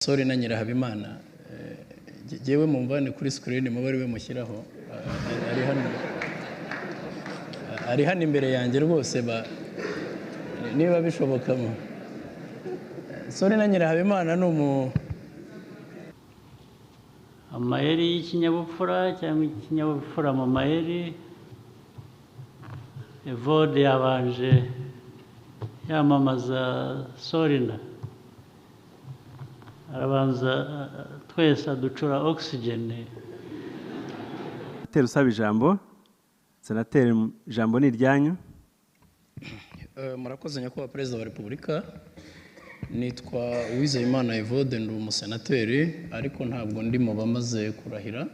Solina Nyirahabimana, jyewe mumvane kuri screen, mube ari we mushyiraho. Ari hano, ari hano imbere yanjye rwose, niba bishobokamo. Solina Nyirahabimana ni umu Amayeri y'ikinyabupfura cyangwa ikinyabupfura mu mayeri. Evode yabanje yamamaza Solina, arabanza twese aducura oxygen. Senateri usaba ijambo, senateri, ijambo ni iryanyu. Murakoze nyakubahwa Perezida wa Repubulika. Nitwa Uwizeyimana Evode, ndi umusenateri, ariko ntabwo ndi mu bamaze kurahira.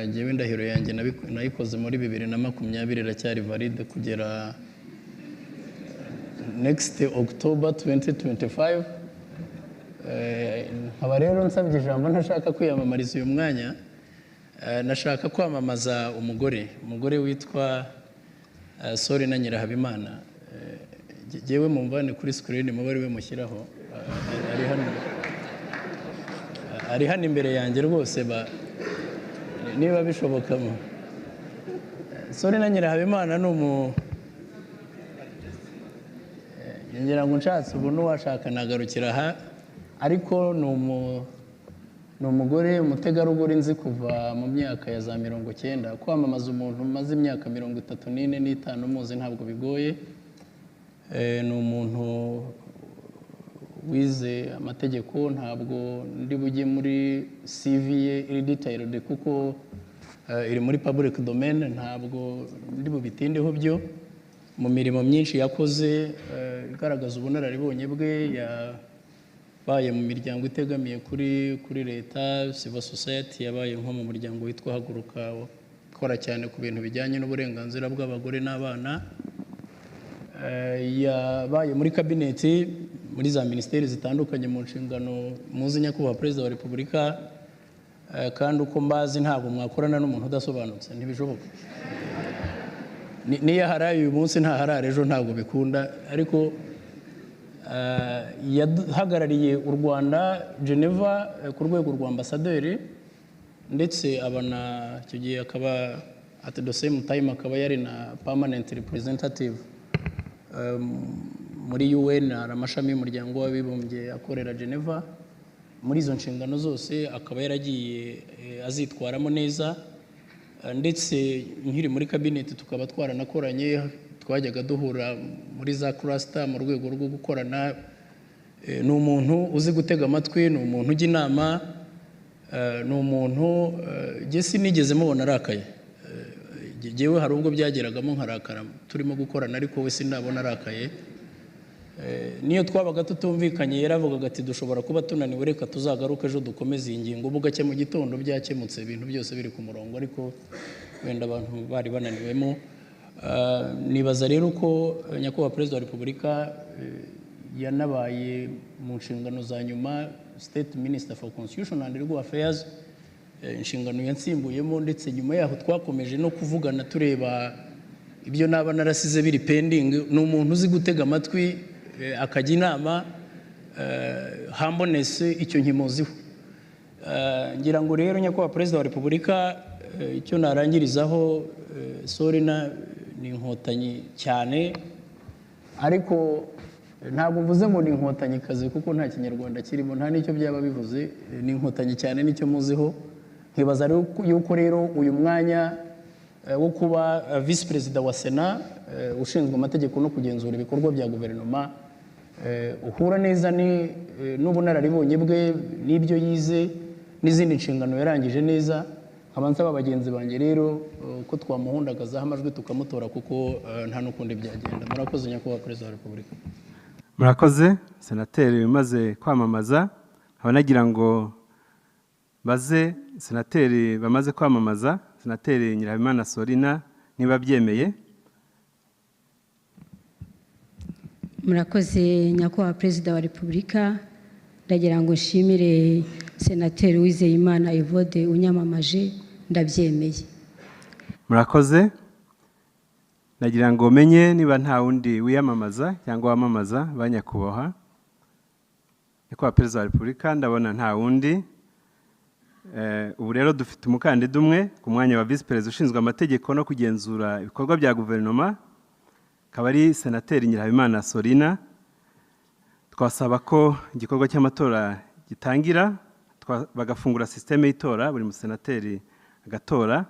Njyewe indahiro yanjye nayikoze muri 2020, iracyari valide kugera next October 2025. Nkaba rero nsabye ijambo ntashaka kwiyamamariza uyu mwanya. Nashaka kwamamaza umugore witwa Solina Nyirahabimana. Jyewe mumvane kuri screen, mube ari we mushyiraho. Ari hano, ari hano imbere yanjye rwose, niba bishobokamo. Solina Nyirahabimana ni umu ngira ngo nshatse ubu n'uwashaka nagarukira aha, ariko ni umugore umutegarugori nzi kuva mu myaka ya za 90. Kwamamaza umuntu umaze imyaka 34 n'itanu muzi ntabwo bigoye. Ni umuntu wize amategeko, ntabwo ndi bujye muri CV ye iri detailed kuko iri muri public domain, ntabwo ndi bubitindeho byo. Mu mirimo myinshi yakoze igaragaza ubunararibonye bwe, yabaye mu miryango itegamiye kuri leta, civil society, yabaye nko mu muryango witwa Haguruka ukora cyane ku bintu bijyanye n'uburenganzira bw'abagore n'abana. Yabaye muri kabineti, muri za minisiteri zitandukanye mu nshingano muzi nyakubahwa Perezida wa Repubulika. Kandi uko mbazi ntabwo mwakorana n'umuntu udasobanutse, ntibishoboka. Niyo aharaye uyu munsi ntaharara ejo, ntabwo bikunda. Ariko yahagarariye u Rwanda Geneva ku rwego rwa ambasaderi, ndetse abana icyo gihe akaba at the same time akaba yari na permanent representative muri UN. Hari amashami y'Umuryango w'Abibumbye akorera Geneva. Muri izo nshingano zose akaba yaragiye azitwaramo neza. Ndetse nkiri muri kabineti tukaba twaranakoranye, twajyaga duhura muri za cluster mu rwego rwo gukorana. Ni umuntu uzi gutega amatwi, ni umuntu ujya inama, ni umuntu njye sinigeze mubona arakaye. Jyewe hari ubwo byageragamo nkarakara turimo gukorana, ariko we sindabona arakaye. Niyo twabaga tutumvikanye yaravugaga ati dushobora kuba tunaniwe, reka tuzagaruke ejo dukomeze iyi ngingo. Bugacya mu gitondo byakemutse, ibintu byose biri ku murongo, ariko wenda abantu bari bananiwemo. Nibaza rero ko nyakubahwa Perezida wa Repubulika, yanabaye mu nshingano za nyuma State Minister for Constitution and Legal Affairs, inshingano yansimbuyemo, ndetse nyuma yaho twakomeje no kuvugana tureba ibyo naba narasize biri pending. Ni umuntu uzi gutega amatwi, akajya inama, humbleness, icyo nkimuziho. Ngira ngo rero nyakubahwa Perezida wa Repubulika, icyo narangirizaho, Solina ni inkotanyi cyane, ariko ntabwo mvuze ngo ni inkotannyikazi kuko nta Kinyarwanda kirimo, nta n'icyo byaba bivuze. Ni inkotanyi cyane, nicyo muziho. Nkibaza rero yuko rero uyu mwanya wo kuba visi perezida wa Sena ushinzwe amategeko no kugenzura ibikorwa bya guverinoma uhura neza n'ubunararibonye bwe n'ibyo yize n'izindi nshingano yarangije neza. Nkaba nsaba bagenzi banjye rero ko twamuhundagazaho amajwi tukamutora, kuko nta n'ukundi byagenda. Murakoze nyakubahwa Perezida wa Repubulika. Murakoze senateri umaze kwamamaza. Nkaba nagira ngo baze senateri bamaze kwamamaza senateri Nyirahabimana Solina niba abyemeye. Murakoze nyakubahwa Perezida wa Repubulika. Ndagira ngo nshimire senateri Uwizeyimana Evode unyamamaje, ndabyemeye. Murakoze. Nagira ngo menye niba nta wundi wiyamamaza cyangwa wamamaza ba nyakubahwa. Nyakubahwa Perezida wa Repubulika, ndabona nta wundi. Ubu rero dufite umukandida umwe ku mwanya wa Visi Perezida ushinzwe amategeko no kugenzura ibikorwa bya guverinoma, akaba ari Senateri Nyirahabimana Sorina. Twasaba ko igikorwa cy'amatora gitangira, bagafungura sisiteme y'itora, buri musenateri agatora.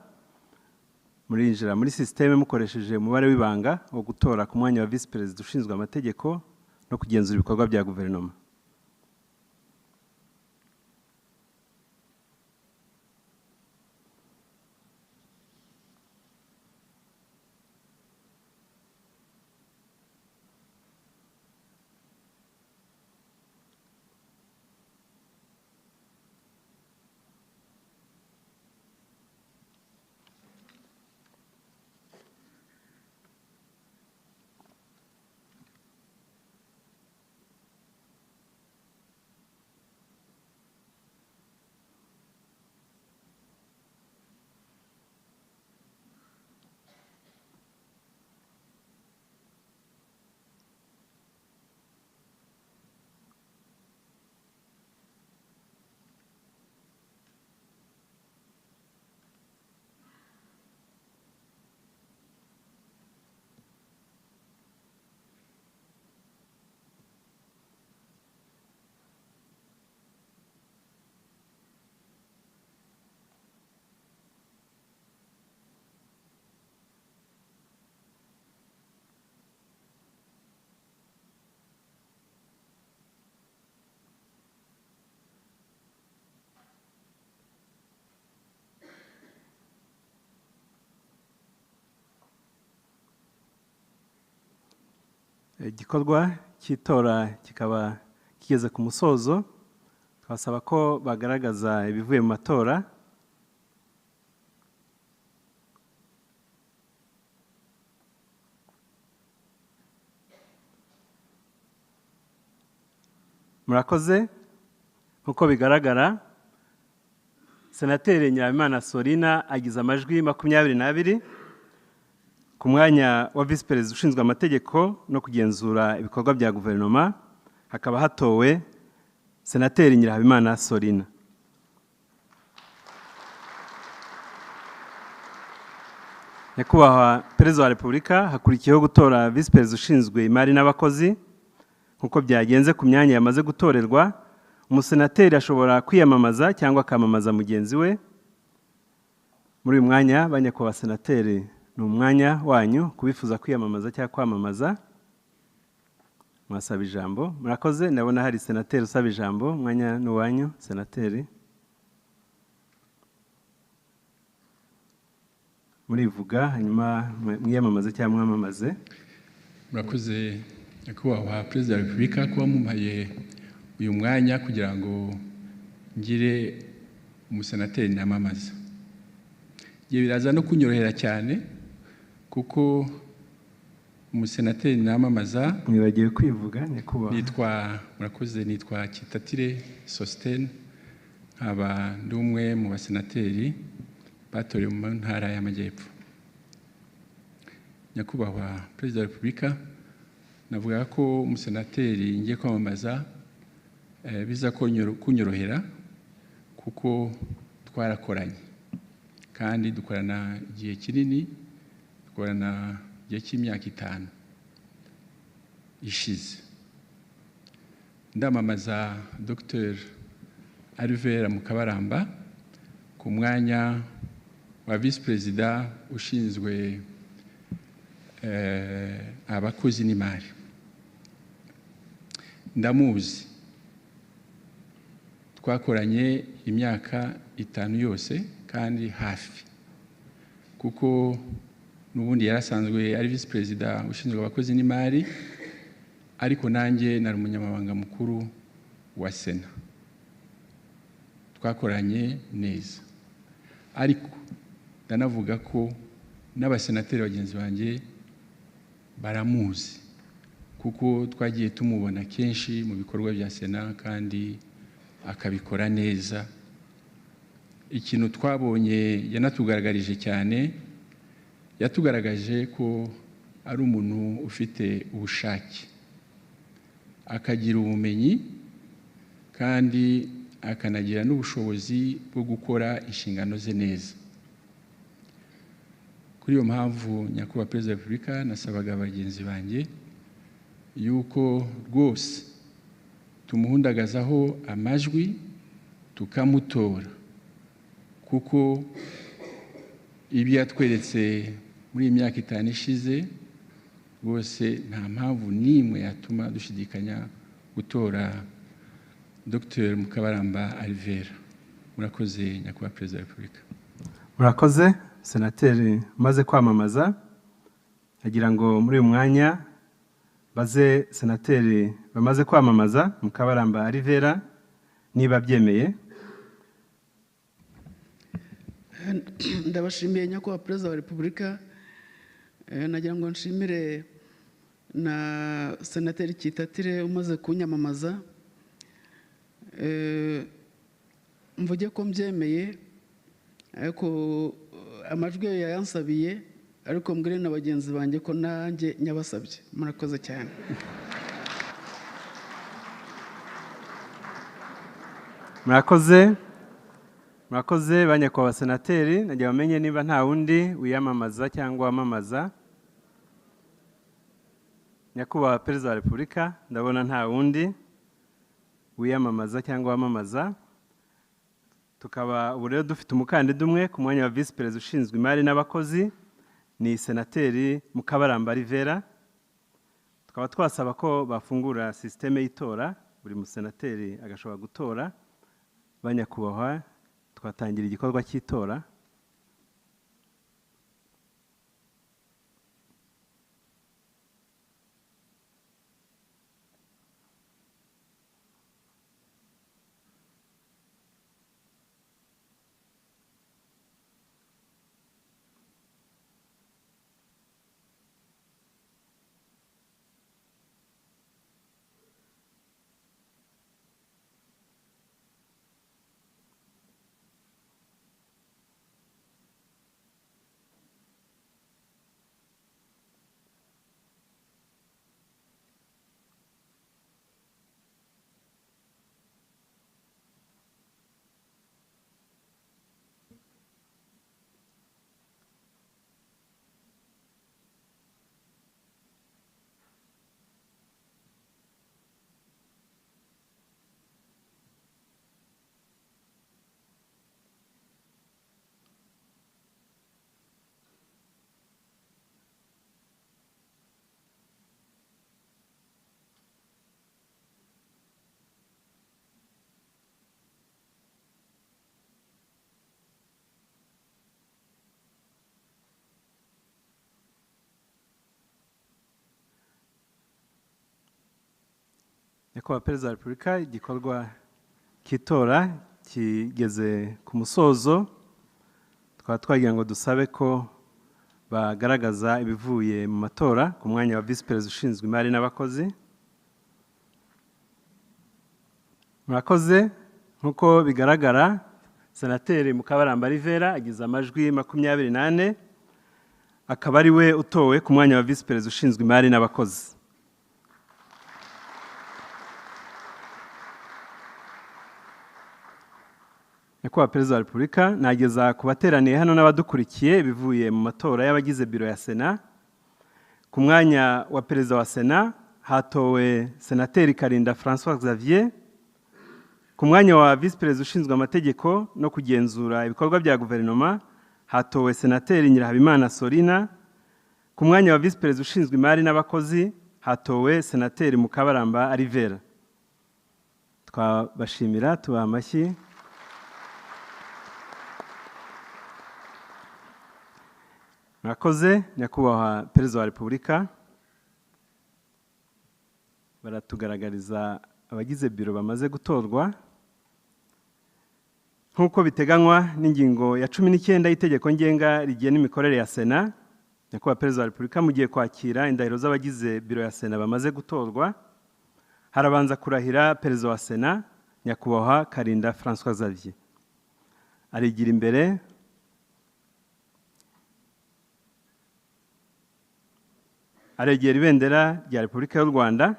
Murinjira muri sisiteme mukoresheje umubare w'ibanga wo gutora ku mwanya wa Visi Perezida ushinzwe amategeko no kugenzura ibikorwa bya guverinoma. Igikorwa cy'itora kikaba kigeze ku musozo, twasaba ko bagaragaza ibivuye mu matora. Murakoze. Nk'uko bigaragara, Senateri Nyirahabimana Sorina agize amajwi 22 ku mwanya wa Visi Perezida ushinzwe amategeko no kugenzura ibikorwa bya guverinoma, hakaba hatowe Senateri Nyirahabimana Sorina. Nyakubahwa Perezida wa Repubulika, hakurikiyeho gutora Visi Perezida ushinzwe imari n'abakozi. Nk'uko byagenze ku myanya yamaze gutorerwa, umusenateri ashobora kwiyamamaza cyangwa akamamaza mugenzi we. Muri uyu mwanya, ba nyakubahwa senateri, ni umwanya wanyu kubifuza kwiyamamaza cyangwa kwamamaza, mwasaba ijambo. Murakoze. Ndabona hari senateri usaba ijambo, umwanya ni uwanyu senateri. Murivuga hanyuma mwiyamamaze cyangwa mwamamaze. Murakoze nyakubahwa Perezida wa Repubulika kuba mumpaye uyu mwanya kugira ngo ngire umusenateri namamaza. Ibyo biraza no kunyorohera cyane kuko umusenateri namamaza. Mwibagiwe kwivuga nyakubahwa. Nitwa, murakoze, nitwa Kitatire Sostene, nkaba ndi umwe mu basenateri batorewe mu ntara y'Amajyepfo. Nyakubahwa Perezida wa Repubulika, navuga ko umusenateri ngiye kwamamaza biza kunyorohera kuko twarakoranye kandi dukorana igihe kinini, dukorana igihe cy'imyaka 5 ishize. Ndamamaza Dr Alvera Mukabaramba ku mwanya wa Visi Perezida ushinzwe abakozi n'imari. Ndamuzi, twakoranye imyaka 5 yose kandi hafi, kuko n'ubundi yarasanzwe ari Visi Perezida ushinzwe abakozi n'imari, ariko nanjye nari umunyamabanga mukuru wa Sena. Twakoranye neza, ariko ndanavuga ko n'abasenateri bagenzi banjye baramuzi, kuko twagiye tumubona kenshi mu bikorwa bya Sena kandi akabikora neza. Ikintu twabonye yanatugaragarije cyane, yatugaragaje ko ari umuntu ufite ubushake, akagira ubumenyi, kandi akanagira n'ubushobozi bwo gukora inshingano ze neza. Kuri iyo mpamvu, Nyakubahwa Perezida wa Repubulika, nasabaga bagenzi banjye yuko rwose tumuhundagazaho amajwi tukamutora, kuko ibyo yatweretse muri iyi myaka 5 ishize rwose nta mpamvu n'imwe yatuma dushidikanya gutora Dr Mukabaramba Alvera. Murakoze, Nyakubahwa Perezida wa Repubulika. Murakoze, senateri umaze kwamamaza. Agira ngo muri uyu mwanya baze senateri bamaze kwamamaza Mukabaramba Alvera niba abyemeye. Ndabashimiye, Nyakubahwa Perezida wa Repubulika. Nagira ngo nshimire na Senateri Cyitatire umaze kunyamamaza. Mvuge ko mbyemeye, ariko amajwi ye yayansabiye, ariko mbwire na bagenzi banjye ko nanjye nyabasabye. Murakoze cyane. Murakoze, murakoze ba nyakubahwa senateri. Nagira bamenye niba nta wundi wiyamamaza cyangwa wamamaza. Nyakubahwa Perezida wa Repubulika, ndabona nta wundi wiyamamaza cyangwa wamamaza. Tukaba ubu rero dufite umukandida umwe ku mwanya wa visi perezida ushinzwe imari n'abakozi, ni Senateri Mukabaramba Alvera. Tukaba twasaba ko bafungura sisiteme y'itora, buri musenateri agashobora gutora. Ba nyakubahwa, twatangira igikorwa cy'itora. Nyakubahwa Perezida wa Repubulika, igikorwa cy'itora kigeze ku musozo. Tukaba twagira ngo dusabe ko bagaragaza ibivuye mu matora ku mwanya wa visi perezida ushinzwe imari n'abakozi. Murakoze. Nk'uko bigaragara, Senateri Mukabaramba Alvera agize amajwi 24, akaba ari we utowe ku mwanya wa visi perezida ushinzwe imari n'abakozi. Nyakubahwa Perezida wa Repubulika, nageza ku bateraniye hano n'abadukurikiye ibivuye mu matora y'abagize biro ya Sena. Ku mwanya wa Perezida wa Sena hatowe Senateri Karinda François Xavier. Ku mwanya wa Visi Perezida ushinzwe amategeko no kugenzura ibikorwa bya guverinoma hatowe Senateri Nyirahabimana Sorina. Ku mwanya wa Visi Perezida ushinzwe imari n'abakozi hatowe Senateri Mukabaramba Alvera. Twabashimira, tubaha amashyi. Murakoze, Nyakubahwa Perezida wa Repubulika. Baratugaragariza abagize biro bamaze gutorwa. Nk'uko biteganywa n'ingingo ya 19 y'itegeko ngenga rigena imikorere ya Sena, Nyakubahwa Perezida wa Repubulika, mugiye kwakira indahiro z'abagize biro ya Sena bamaze gutorwa. Harabanza kurahira Perezida wa Sena, Nyakubahwa Karinda François Xavier. Arigira imbere. Aregera ibendera rya Repubulika y'u Rwanda.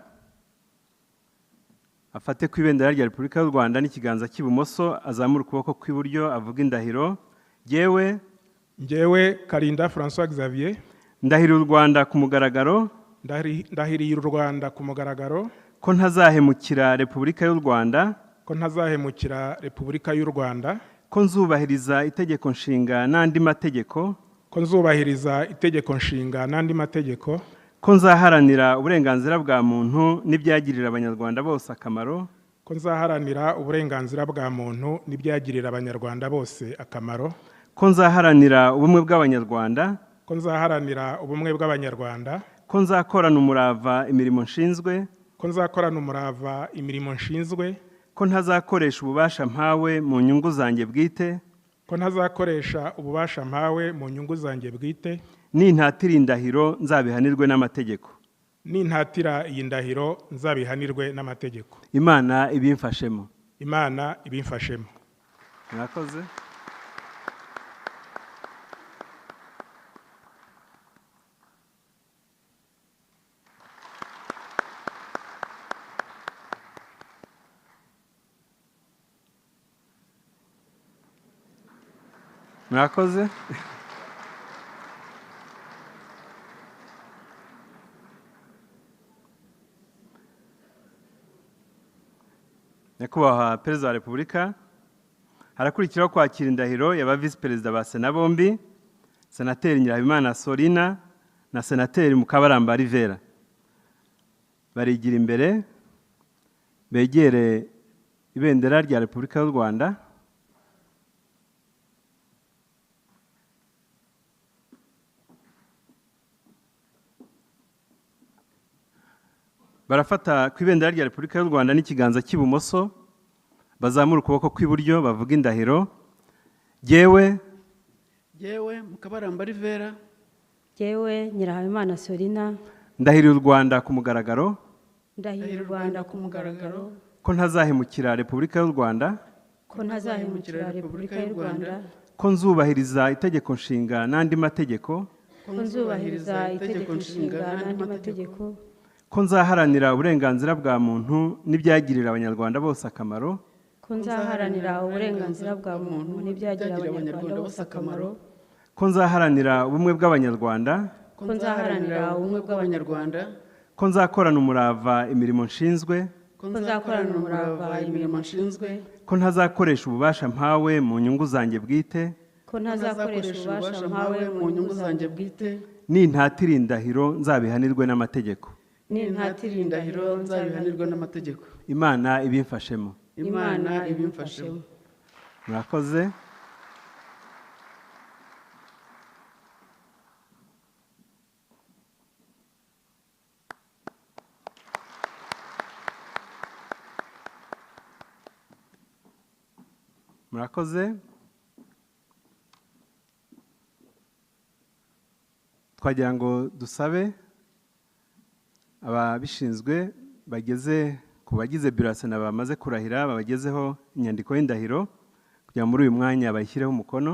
Afate ku ibendera rya Repubulika y'u Rwanda n'ikiganza cy'ibumoso, azamure ukuboko kw'iburyo, avuga indahiro. Jyewe Njyewe Karinda François Xavier, ndahiriye u Rwanda ku mugaragaro, ndahiriye u Rwanda ku mugaragaro, ko ntazahemukira Repubulika y'u Rwanda, ko ntazahemukira Repubulika y'u Rwanda, ko nzubahiriza Itegeko Nshinga n'andi mategeko, ko nzubahiriza Itegeko Nshinga n'andi mategeko, ko nzaharanira uburenganzira bwa muntu n'ibyagirira Abanyarwanda bose akamaro, ko nzaharanira uburenganzira bwa muntu n'ibyagirira Abanyarwanda bose akamaro, ko nzaharanira ubumwe bw'Abanyarwanda, ko nzaharanira ubumwe bw'Abanyarwanda, ko nzakorana umurava imirimo nshinzwe, ko nzakorana umurava imirimo nshinzwe, ko ntazakoresha ububasha mpawe mu nyungu zanjye bwite, ko ntazakoresha ububasha mpawe mu nyungu zanjye bwite, nintatira indahiro nzabihanirwe n'amategeko. Nintatira iyi ndahiro nzabihanirwe n'amategeko. Imana ibimfashemo. Imana ibimfashemo. Mwakoze. Mwakoze. Nyakubahwa Perezida wa Repubulika, harakurikiraho kwakira indahiro y'aba Visi Perezida ba Sena bombi, Senateri Nyirahabimana Solina na Senateri Mukabaramba Rivera. Barigira imbere begere ibendera rya Repubulika y'u Rwanda. Barafata ku ibendera rya Repubulika y'u Rwanda n'ikiganza cy'ibumoso, bazamura ukuboko kw'iburyo, bavuga indahiro. Jyewe Jyewe Mukabaramba Rivera, Jyewe Nyirahabimana Solina, ndahiriye u Rwanda ku mugaragaro, ndahiriye u Rwanda ku mugaragaro, ko ntazahemukira Repubulika y'u Rwanda, ko ntazahemukira Repubulika y'u Rwanda, ko nzubahiriza Itegeko Nshinga n'andi mategeko, ko nzubahiriza Itegeko Nshinga n'andi mategeko, ko nzaharanira uburenganzira bwa muntu n'ibyagirira Abanyarwanda bose akamaro, ko nzaharanira uburenganzira bwa muntu n'ibyagirira Abanyarwanda bose akamaro, ko nzaharanira ubumwe bw'Abanyarwanda, ko nzaharanira ubumwe bw'Abanyarwanda, ko nzakorana umurava imirimo nshinzwe, ko nzakorana umurava imirimo nshinzwe, ko ntazakoresha ububasha mpawe mu nyungu zanjye bwite, ko ntazakoresha ububasha mpawe mu nyungu zanjye bwite, nintatira indahiro nzabihanirwe n'amategeko. Nintatira indahiro nzabihanirwe n'amategeko. Imana ibimfashemo. Imana ibimfashemo. Murakoze. Murakoze. Twagira ngo dusabe ababishinzwe bageze ku bagize biro ya Sena bamaze kurahira, babagezeho inyandiko y'indahiro kugira muri uyu mwanya bayishyireho umukono.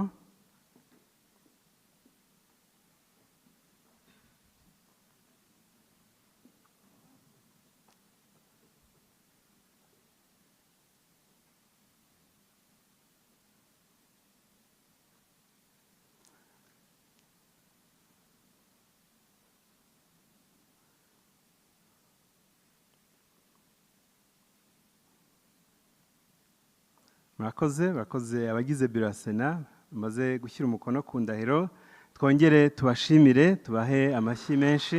Murakoze. Bakoze abagize biro ya Sena bamaze gushyira umukono ku ndahiro. Twongere tubashimire, tubahe amashyi menshi.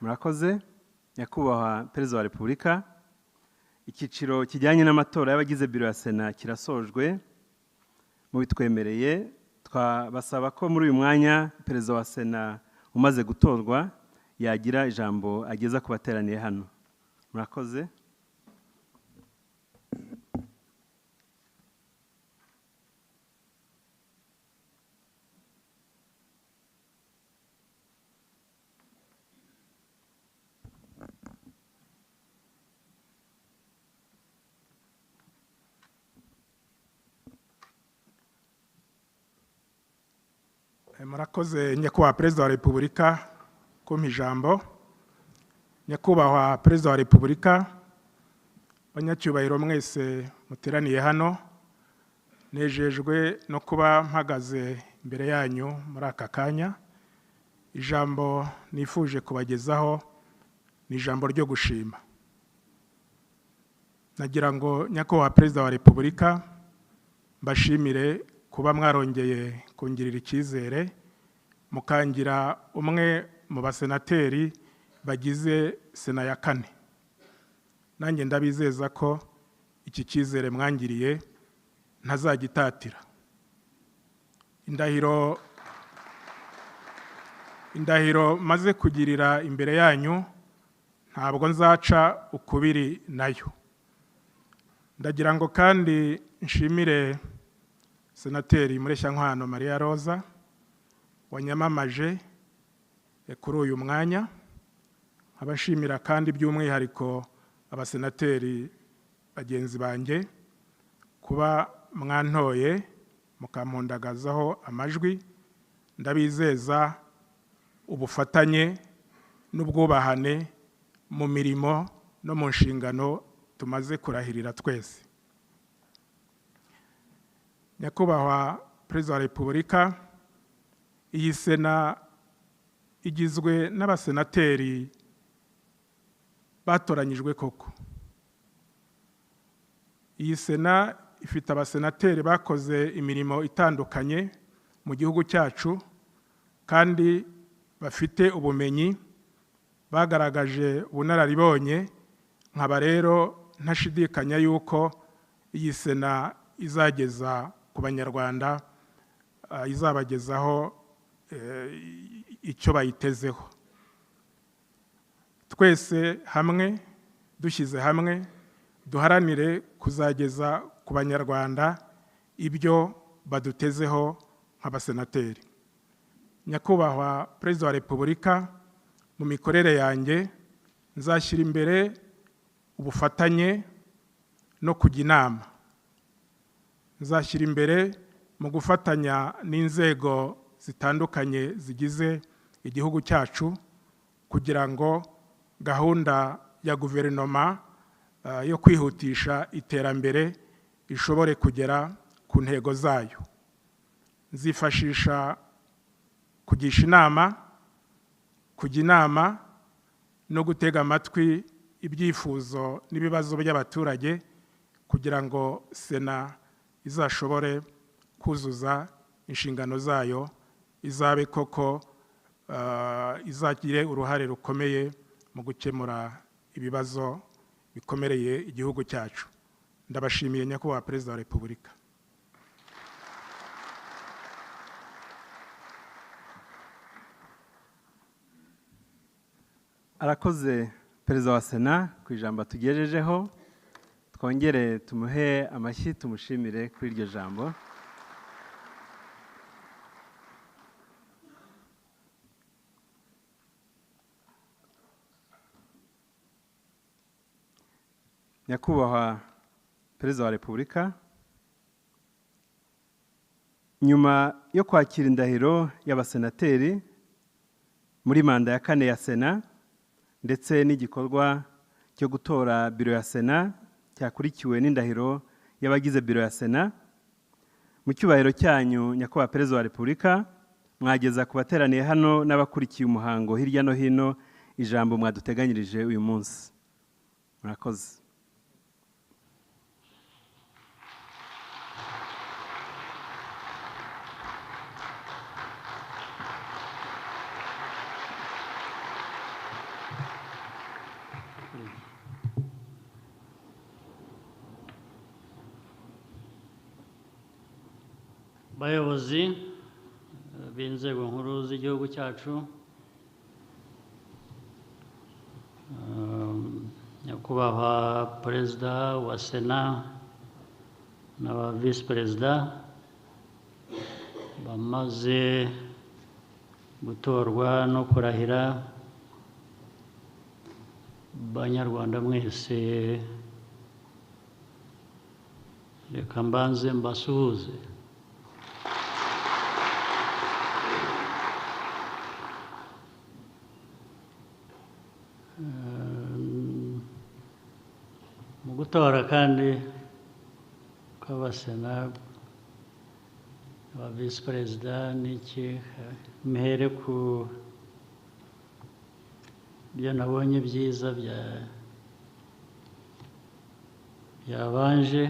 Murakoze. Nyakubahwa Perezida wa Repubulika, icyiciro kijyanye n'amatora y'abagize biro ya Sena kirasojwe. Mubitwemereye twabasaba ko muri uyu mwanya Perezida wa Sena umaze gutorwa yagira ijambo ageza ku bateraniye hano. Murakoze. Murakoze Nyakubahwa Perezida wa Repubulika kumpa ijambo. Nyakubahwa Perezida wa Repubulika, banyacyubahiro mwese muteraniye hano, nejejwe no kuba mpagaze imbere yanyu muri aka kanya. Ijambo nifuje kubagezaho ni ijambo ryo gushima. Nagira ngo Nyakubahwa Perezida wa Repubulika mbashimire kuba mwarongeye kungirira icyizere mukangira umwe mu basenateri bagize Sena ya kane. Nanjye ndabizeza ko iki cyizere mwangiriye ntazagitatira. Indahiro maze kugirira imbere yanyu ntabwo nzaca ukubiri nayo. Ndagira ngo kandi nshimire Senateri Mureshyankwano Maria Roza wanyamamaje kuri uyu mwanya, abashimira kandi by'umwihariko abasenateri bagenzi banjye kuba mwantoye mukampundagazaho amajwi. Ndabizeza ubufatanye n'ubwubahane mu mirimo no mu nshingano tumaze kurahirira twese. Nyakubahwa Perezida wa Repubulika, iyi Sena igizwe n'abasenateri batoranyijwe koko. Iyi Sena ifite abasenateri bakoze imirimo itandukanye mu gihugu cyacu kandi bafite ubumenyi, bagaragaje ubunararibonye. Nkaba rero ntashidikanya yuko iyi Sena izageza ku Banyarwanda, izabagezaho icyo bayitezeho. Twese hamwe dushyize hamwe duharanire kuzageza ku Banyarwanda ibyo badutezeho nk'abasenateri. Nyakubahwa Perezida wa Repubulika, mu mikorere yanjye nzashyira imbere ubufatanye no kujya inama. Nzashyira imbere mu gufatanya n'inzego zitandukanye zigize igihugu cyacu kugira ngo gahunda ya guverinoma yo kwihutisha iterambere ishobore kugera ku ntego zayo. Nzifashisha kugisha inama, kujya inama no gutega amatwi ibyifuzo n'ibibazo by'abaturage kugira ngo Sena izashobore kuzuza inshingano zayo, izabe koko izagire uruhare rukomeye mu gukemura ibibazo bikomereye igihugu cyacu. Ndabashimiye Nyakubahwa Perezida wa Repubulika. Arakoze Perezida wa Sena ku ijambo atugejejeho. Twongere tumuhe amashyi tumushimire kuri iryo jambo. Nyakubahwa Perezida wa Repubulika, nyuma yo kwakira indahiro y'abasenateri muri manda ya kane ya Sena ndetse n'igikorwa cyo gutora biro ya Sena cyakurikiwe n'indahiro y'abagize biro ya Sena, mu cyubahiro cyanyu Nyakubahwa Perezida wa Repubulika, mwageza ku bateraniye hano n'abakurikiye umuhango hirya no hino ijambo mwaduteganyirije uyu munsi. Murakoze. Bayobozi b'inzego nkuru z'igihugu cyacu, Nyakubahwa Perezida wa Sena n'aba Visi Perezida bamaze gutorwa no kurahira, Banyarwanda mwese, reka mbanze mbasuhuze. Mu gutora kandi kw'abasena, aba visi perezida n'iki, mhere ku byo nabonye byiza byabanje,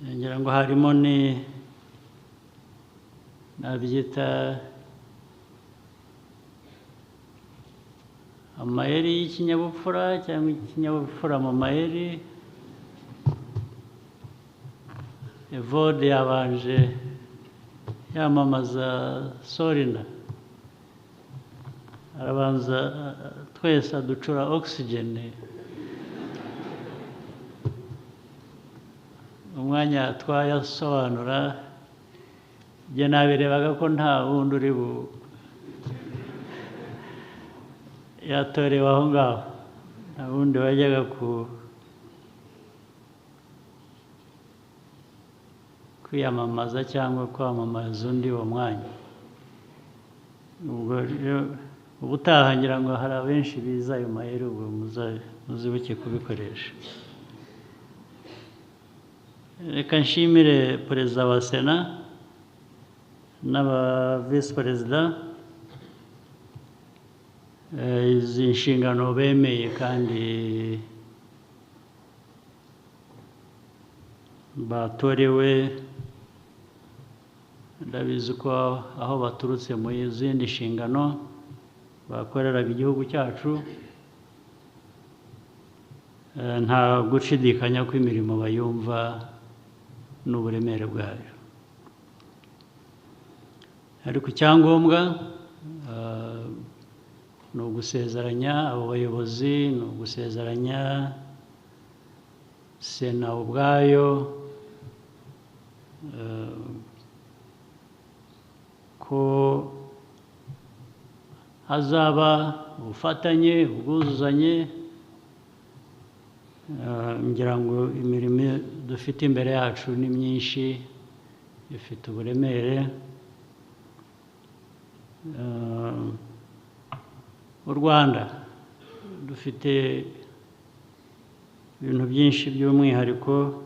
ngira ngo harimo ni nabyita amayeri y'ikinyabupfura cyangwa ikinyabupfura mu mayeri. Evode yabanje yamamaza Solina, arabanza twese aducura oxygen umwanya twayasobanura. Njye nabirebaga ko nta wundi uri bu yatorewe aho ngaho, nta wundi wajyaga ku kwiyamamaza cyangwa kwamamaza undi uwo mwanya. Ubwo ubutaha ngira ngo hari abenshi biza ayo mayeri, ubwo muzibuke kubikoresha. Reka nshimire perezida wa Sena n'aba visi perezida izi nshingano bemeye kandi batorewe. Ndabizi ko aho baturutse mu zindi nshingano bakoreraga igihugu cyacu, nta gushidikanya ko imirimo bayumva n'uburemere bwayo. Ariko icyangombwa ni ugusezeranya abo bayobozi, ni ugusezeranya Sena ubwayo ko hazaba ubufatanye, ubwuzuzanye. Ngira ngo imirimo dufite imbere yacu ni myinshi, ifite uburemere. U Rwanda dufite ibintu byinshi by'umwihariko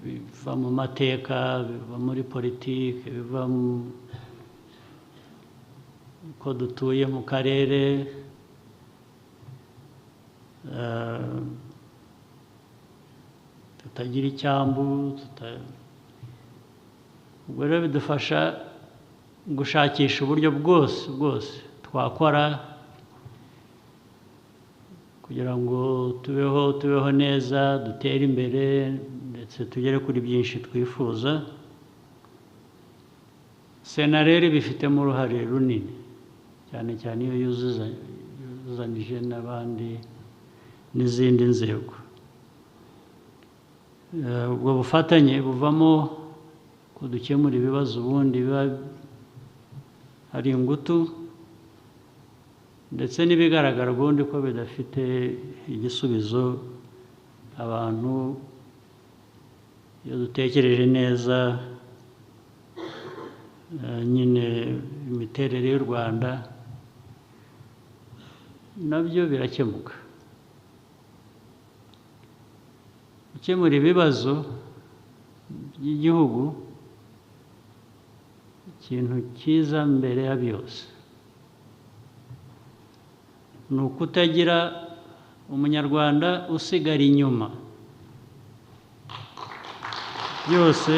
biva mu mateka, biva muri politiki, biva ko dutuye mu karere, tutagira icyambu, ubwo rero bidufasha gushakisha uburyo bwose bwose twakora kugira ngo tubeho neza, dutere imbere, ndetse tugere kuri byinshi twifuza. Sena rero ibifitemo uruhare runini, cyane cyane iyo yuzuzanije n'abandi n'izindi nzego. Ubwo bufatanye buvamo ko dukemura ibibazo ubundi biba ari ingutu, ndetse n'ibigaragara ubundi ko bidafite igisubizo. Abantu iyo dutekereje neza nyine imiterere y'u Rwanda, nabyo birakemuka. Gukemura ibibazo by'igihugu, ikintu cyiza mbere ya byose ni ukutagira umunyarwanda usigara inyuma. Byose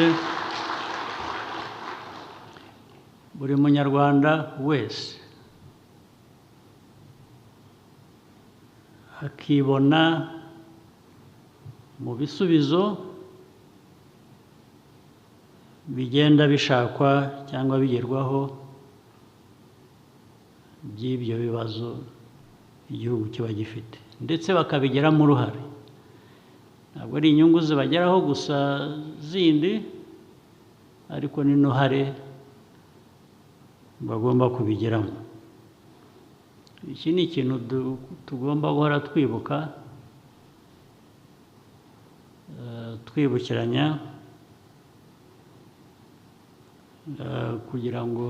buri munyarwanda wese akibona mu bisubizo bigenda bishakwa cyangwa bigerwaho by'ibyo bibazo igihugu kiba gifite, ndetse bakabigiramo uruhare. Ntabwo ari inyungu zibageraho gusa zindi, ariko n'uruhare bagomba kubigiramo. Iki ni ikintu tugomba guhora twibuka, twibukiranya, kugira ngo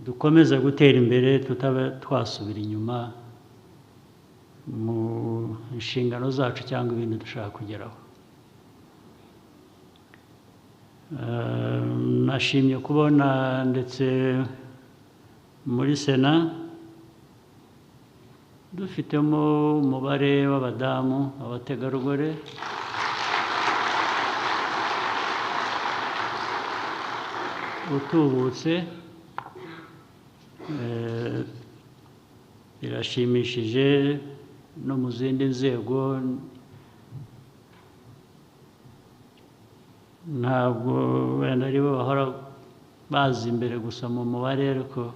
Dukomeze gutera imbere, tutaba twasubira inyuma mu nshingano zacu cyangwa ibindi dushaka kugeraho. Nashimye kubona ndetse muri Sena dufitemo umubare w'abadamu, abategarugori. Utubutse, birashimishije. No mu zindi nzego ntabwo wenda aribo bahora baza imbere gusa mu mubare, ariko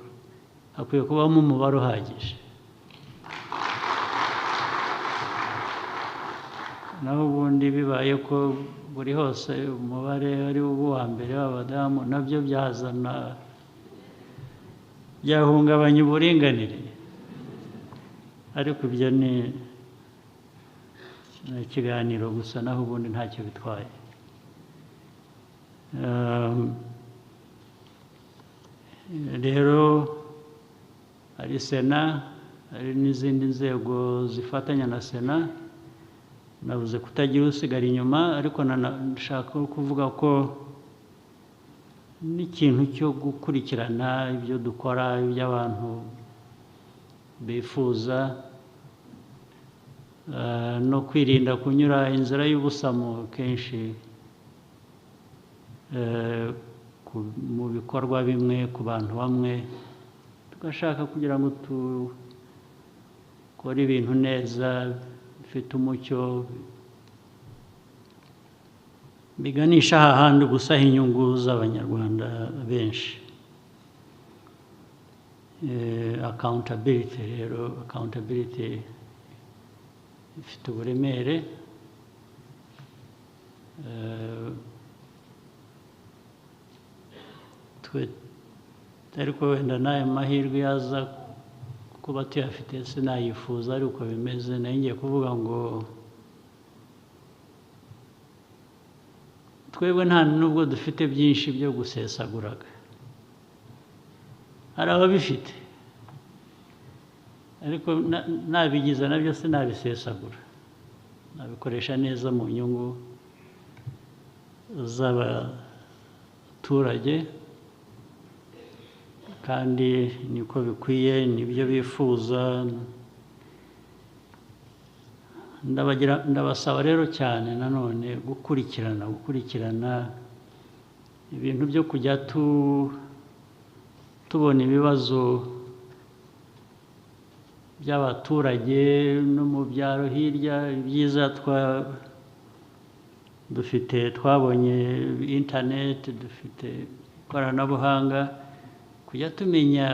hakwiye kubamo umubare uhagije. Naho ubundi bibaye ko buri hose umubare ari uwa mbere w'abadamu, nabyo byazana, byahungabanya uburinganire. Ariko ibyo ni ikiganiro gusa, naho ubundi ntacyo bitwaye. Rero hari Sena, hari n'izindi nzego zifatanya na Sena. Navuze kutagira usigara inyuma, ariko nashaka kuvuga ko n'ikintu cyo gukurikirana ibyo dukora, ibyo abantu bifuza, no kwirinda kunyura inzira y'ubusamo kenshi mu bikorwa bimwe ku bantu bamwe, tugashaka kugira ngo dukore ibintu neza bifite umucyo, biganisha ahandi gusa inyungu z'Abanyarwanda benshi. Accountability rero, accountability ifite uburemere. Twe ariko wenda n'aya mahirwe yaza kuba tuyafite sinayifuza, ariko bimeze. Ngiye kuvuga ngo twebwe nta nubwo dufite byinshi byo gusesaguraga, hari ababifite, ariko nabigize nabyo sinabisesagura, nabikoresha neza mu nyungu z'abaturage, kandi niko bikwiye, nibyo bifuza. Ndabasaba rero cyane nanone gukurikirana ibintu byo kujya tubona ibibazo by'abaturage no mu byaro hirya. Ibyiza dufite, twabonye internet, dufite ikoranabuhanga, kujya tumenya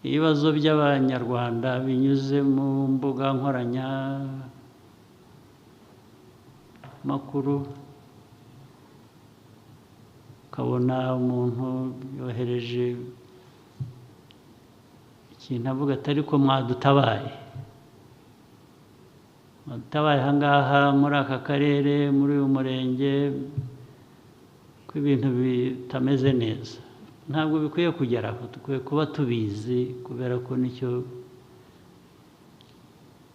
ibibazo by'Abanyarwanda binyuze mu mbuga nkoranyamamakuru. Ukabona umuntu yohereje ikintu avuga ati ariko mwadutabaye aha ngaha muri aka karere, muri uyu murenge, ko ibintu bitameze neza. Ntabwo bikwiye kugera aho, dukwiye kuba tubizi, kubera ko nicyo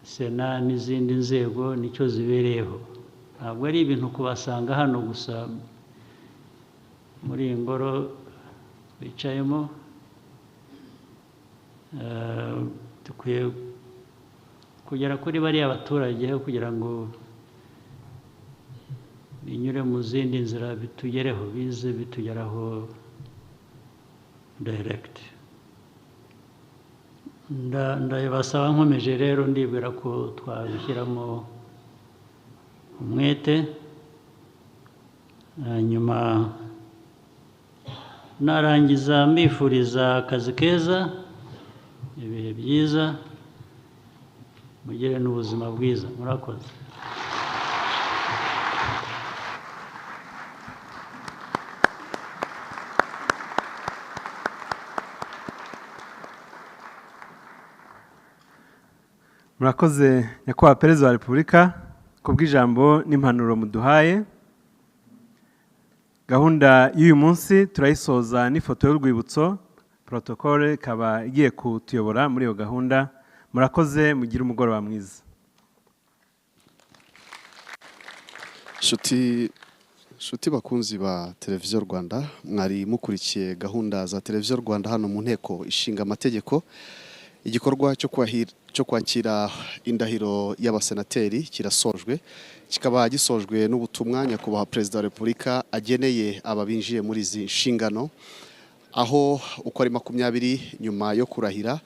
Sena n'izindi nzego nicyo zibereyeho. Ntabwo ari ibintu kubasanga hano gusa muri iyi ngoro bicayemo. Dukwiye kugera kuri bariya baturage kugira ngo binyure mu zindi nzira bitugereho, bize bitugeraho direct. Ndabasaba nkomeje rero, ndibwira ko twabishyiramo umwete. Hanyuma narangiza mbifuriza akazi keza, ibihe byiza, mugire n'ubuzima bwiza. Murakoze. Murakoze Nyakubahwa Perezida wa Repubulika ku bw'ijambo n'impanuro muduhaye. Gahunda y'uyu munsi turayisoza n'ifoto y'urwibutso. Protocole ikaba igiye kutuyobora muri iyo gahunda. Murakoze, mugire umugoroba mwiza. Nshuti bakunzi ba Televiziyo Rwanda, mwari mukurikiye gahunda za Televiziyo Rwanda hano mu Nteko Ishinga Amategeko. Igikorwa cyo kwakira indahiro y'abasenateri kirasojwe, kikaba gisojwe n'ubutumwa Nyakubahwa Perezida wa Repubulika ageneye aba binjiye muri izi nshingano, aho uko ari 20 nyuma yo kurahira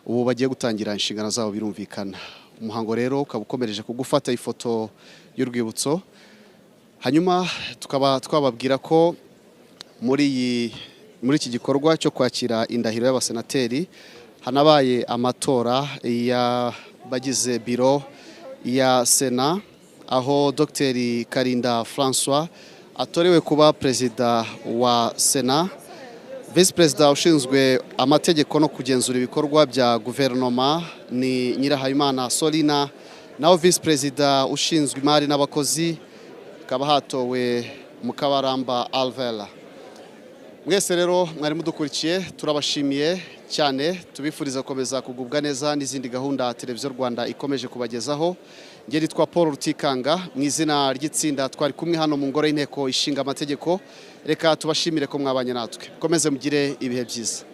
ubu bagiye gutangira inshingano zabo. Birumvikana, umuhango rero ukaba ukomereje ku gufata ifoto y'urwibutso. Hanyuma tukaba twababwira ko muri iki gikorwa cyo kwakira indahiro y'abasenateri hanabaye amatora y'abagize biro ya Sena, aho Dr Karinda François atorewe kuba perezida wa Sena. Visi Perezida ushinzwe amategeko no kugenzura ibikorwa bya guverinoma ni Nyirahabimana Solina, naho Visi Perezida ushinzwe imari n'abakozi hakaba hatowe Mukabaramba Alvera. Mwese rero mwari mudukurikiye, turabashimiye cyane, tubifuriza gukomeza kugubwa neza n'izindi gahunda Televiziyo Rwanda ikomeje kubagezaho. Njye nitwa Paul Rutikanga, mu izina ry'itsinda twari kumwe hano mu Ngoro y'Inteko Ishinga Amategeko, reka tubashimire ko mwabanye natwe. Mukomeze mugire ibihe byiza.